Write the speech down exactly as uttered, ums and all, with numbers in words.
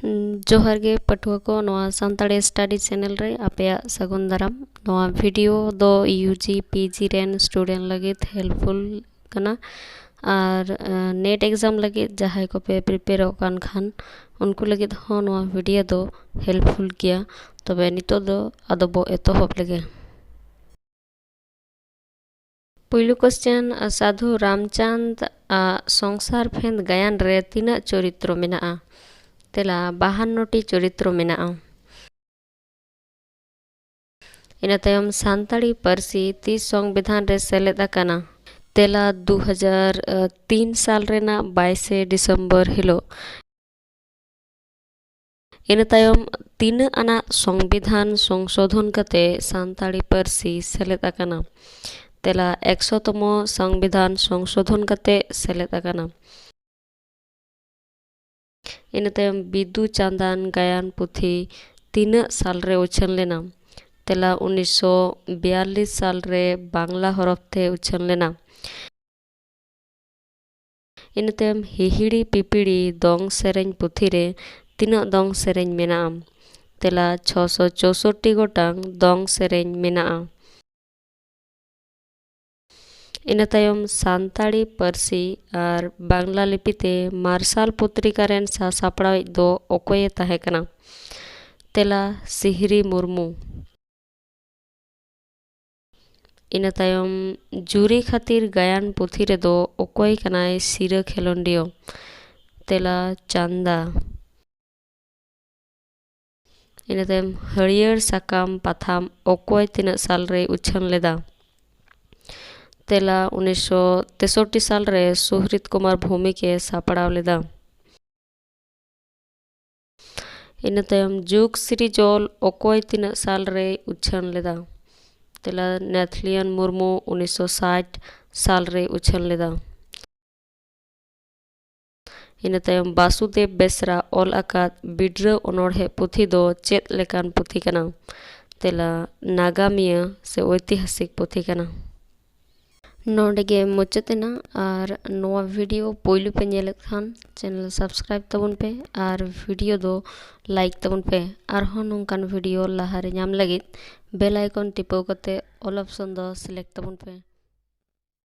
ᱡᱚᱦᱟᱨ ᱜᱮ ᱯᱟᱹᱴᱷᱩᱣᱟᱹ ᱠᱚ, ᱱᱚᱣᱟ ᱥᱟᱱᱛᱟᱲᱤ study channel ᱨᱮ ᱟᱯᱮᱭᱟᱜ ᱥᱟᱹᱜᱩᱱ ᱫᱟᱨᱟᱢ᱾ ᱱᱚᱣᱟ video ᱫᱚ U G P G ᱨᱮᱱ student ᱞᱟᱹᱜᱤᱫ helpful ᱠᱟᱱᱟ, ᱟᱨ NET exam ᱞᱟᱹᱜᱤᱫ ᱡᱟᱦᱟᱸᱭ ᱠᱚᱯᱮ prepareᱚᱜ ᱠᱟᱱ ᱠᱷᱟᱱ, ᱩᱱᱠᱩ ᱞᱟᱹᱜᱤᱫ ᱦᱚᱸ ᱱᱚᱣᱟ video ᱫᱚ helpful ᱜᱮᱭᱟ᱾ ᱛᱚᱵᱮ ᱱᱤᱛᱚᱜ ᱫᱚ ᱟᱫᱚ ᱵᱚ ᱮᱛᱚᱦᱚᱵ ᱞᱮᱜᱮ᱾ ᱯᱩᱭᱞᱩ question, ᱥᱟᱫᱷᱩ ᱨᱟᱢᱪᱟᱸᱫᱽ ᱟᱜ ᱥᱚᱝᱥᱟᱨ ᱯᱷᱮᱸᱫᱽ ᱜᱟᱭᱟᱱ ᱨᱮ ᱛᱤᱱᱟᱹᱜ ᱪᱚᱨᱤᱛᱨᱚ ᱢᱮᱱᱟᱜᱼᱟ? ᱛᱮᱞᱟ, ᱵᱟᱦᱟᱱᱱᱚ ᱴᱤ ᱪᱚᱨᱤᱛᱨᱚ ᱢᱮᱱᱟᱜᱼᱟ᱾ ᱤᱱᱟᱹ ᱛᱟᱭᱚᱢ, ᱥᱟᱱᱛᱟᱲᱤ ᱯᱟᱹᱨᱥᱤ ᱛᱤᱥ ᱥᱚᱝᱵᱤᱫᱷᱟᱱ ᱨᱮ ᱥᱮᱞᱮᱫ ᱟᱠᱟᱱᱟ? ᱛᱮᱞᱟ, ᱫᱩ ᱦᱟᱡᱟᱨ ᱛᱤᱱ ᱥᱟᱞ ᱨᱮᱱᱟᱜ ᱵᱟᱭᱤᱥᱮ ᱰᱤᱥᱮᱢᱵᱚᱨ ᱦᱤᱞᱳᱜ᱾ ᱤᱱᱟᱹ ᱛᱟᱭᱚᱢ, ᱛᱤᱱᱟᱹᱜ ᱟᱱᱟᱜ ᱥᱚᱝᱵᱤᱫᱷᱟᱱ ᱥᱚᱝᱥᱳᱫᱷᱚᱱ ᱠᱟᱛᱮ ᱥᱟᱱᱛᱟᱲᱤ ᱯᱟᱹᱨᱥᱤ ᱥᱮᱞᱮᱫ ᱟᱠᱟᱱᱟ? ᱛᱮᱞᱟ, ᱮᱠᱥᱚ ᱛᱚᱢᱚ ᱥᱚᱝᱵᱤᱫᱷᱟᱱ ᱥᱚᱝᱥᱳᱫᱷᱚᱱ ᱠᱟᱛᱮ ᱥᱮᱞᱮᱫ ᱟᱠᱟᱱᱟ᱾ ᱤᱱᱟᱹ ᱛᱟᱭᱚᱢ, ᱵᱤᱫᱩ ᱪᱟᱸᱫᱟᱱ ᱜᱟᱭᱟᱱ ᱯᱩᱛᱷᱤ ᱛᱤᱱᱟᱹᱜ ᱥᱟᱞ ᱨᱮ ᱩᱪᱷᱟᱹᱱ ᱞᱮᱱᱟ? ᱛᱮᱞᱟ, ᱩᱱᱤᱥᱥᱚ ᱵᱤᱭᱟᱞᱞᱤᱥ ᱥᱟᱞ ᱨᱮ ᱵᱟᱝᱞᱟ ᱦᱚᱨᱚᱯ ᱛᱮ ᱩᱪᱷᱟᱹᱱ ᱞᱮᱱᱟ᱾ ᱤᱱᱟᱹ ᱛᱟᱭᱚᱢ, ᱦᱤᱦᱤᱲᱤ ᱯᱤᱯᱤᱲᱤ ᱫᱚᱝ ᱥᱮᱨᱮᱧ ᱯᱩᱛᱷᱤ ᱨᱮ ᱛᱤᱱᱟᱹᱜ ᱫᱚᱝ ᱥᱮᱨᱮᱧ ᱢᱮᱱᱟᱜᱼᱟ? ᱛᱮᱞᱟ, ᱪᱷᱚᱥᱚ ᱪᱳᱥᱳᱴᱴᱤ ᱜᱚᱴᱟᱝ ᱫᱚᱝ ᱥᱮᱨᱮᱧ ᱢᱮᱱᱟᱜᱼᱟ᱾ ᱤᱱᱟᱹ ᱛᱟᱭᱚᱢ, ᱥᱟᱱᱛᱟᱲᱤ ᱯᱟᱹᱨᱥᱤ ᱟᱨ ᱵᱟᱝᱞᱟ ᱞᱤᱯᱤ ᱛᱮ ᱢᱟᱨᱥᱟᱞ ᱯᱚᱛᱨᱤᱠᱟ ᱨᱮᱱ ᱥᱟᱥᱟᱯᱲᱟᱣᱤᱡ ᱫᱚ ᱚᱠᱚᱭᱮ ᱛᱟᱦᱮᱸ ᱠᱟᱱᱟ? ᱛᱮᱞᱟ, ᱥᱤᱦᱨᱤ ᱢᱩᱨᱢᱩ᱾ ᱤᱱᱟᱹ ᱛᱟᱭᱚᱢ, ᱡᱩᱨᱤ ᱠᱷᱟᱹᱛᱤᱨ ᱜᱟᱭᱟᱱ ᱯᱩᱛᱷᱤ ᱨᱮᱫᱚ ᱚᱠᱚᱭ ᱠᱟᱱᱟᱭ ᱥᱤᱨᱟᱹ ᱠᱷᱮᱞᱳᱸᱰᱤᱭᱟᱹ? ᱛᱮᱞᱟ, ᱪᱟᱸᱫᱟ᱾ ᱤᱱᱟᱹ ᱛᱟᱭᱚᱢ, ᱦᱟᱹᱨᱭᱟᱹᱲ ᱥᱟᱠᱟᱢ ᱯᱟᱛᱷᱟᱢ ᱚᱠᱚᱭ ᱛᱤᱱᱟᱹᱜ ᱥᱟᱞ ᱨᱮᱭ ᱩᱪᱷᱟᱹᱱ ᱞᱮᱫᱟ? ᱛᱮᱞᱟ, ᱩᱱᱤᱥᱥᱚ ᱛᱮᱥᱚᱴᱴᱤ ᱥᱟᱞ ᱨᱮ ᱥᱩᱦᱨᱤᱛ ᱠᱩᱢᱟᱨ ᱵᱷᱳᱣᱢᱤᱠ ᱮ ᱥᱟᱯᱲᱟᱣ ᱞᱮᱫᱟ᱾ ᱤᱱᱟᱹ ᱛᱟᱭᱚᱢ, ᱡᱩᱜᱽ ᱥᱤᱨᱤᱡᱚᱞ ᱚᱠᱚᱭ ᱛᱤᱱᱟᱹᱜ ᱥᱟᱞ ᱨᱮᱭ ᱩᱪᱷᱟᱹᱱ ᱞᱮᱫᱟ? ᱛᱮᱞᱟ, ᱱᱮᱛᱷᱞᱤᱭᱟᱱ ᱢᱩᱨᱢᱩ ᱩᱱᱤᱥᱥᱚ ᱥᱟᱴ ᱥᱟᱞ ᱨᱮᱭ ᱩᱪᱷᱟᱹᱱ ᱞᱮᱫᱟ᱾ ᱤᱱᱟᱹ ᱛᱟᱭᱚᱢ, ᱵᱟᱥᱩᱫᱮᱵ ᱵᱮᱥᱨᱟ ᱚᱞ ᱟᱠᱟᱫ ᱵᱤᱰᱨᱟᱹᱣ ᱚᱱᱚᱬᱦᱮ ᱯᱩᱛᱷᱤ ᱫᱚ ᱪᱮᱫ ᱞᱮᱠᱟᱱ ᱯᱩᱛᱷᱤ ᱠᱟᱱᱟ? ᱛᱮᱞᱟ, ᱱᱟᱜᱟᱢᱤᱭᱟᱹ ᱥᱮ ᱳᱭᱛᱤᱦᱟᱥᱤᱠ ᱯᱩᱛᱷᱤ ᱠᱟᱱᱟ᱾ ᱱᱚᱰᱮ ᱜᱮ ᱢᱩᱪᱟᱹᱫ ᱮᱱᱟ᱾ ᱟᱨ ᱱᱚᱣᱟ video ᱯᱳᱭᱞᱳ ᱯᱮ ᱧᱮᱞᱮᱫ ᱠᱷᱟᱱ channel subscribe ᱛᱟᱵᱚᱱ ᱯᱮ ᱟᱨ video ᱫᱚ like ᱛᱟᱵᱚᱱ ᱯᱮ᱾ ᱟᱨᱦᱚᱸ ᱱᱚᱝᱠᱟᱱ video ᱞᱟᱦᱟᱨᱮ ᱧᱟᱢ ᱞᱟᱹᱜᱤᱫ bell icon ᱴᱤᱯᱟᱹᱣ ᱠᱟᱛᱮ all option ᱫᱚ select ᱛᱟᱵᱚᱱ ᱯᱮ᱾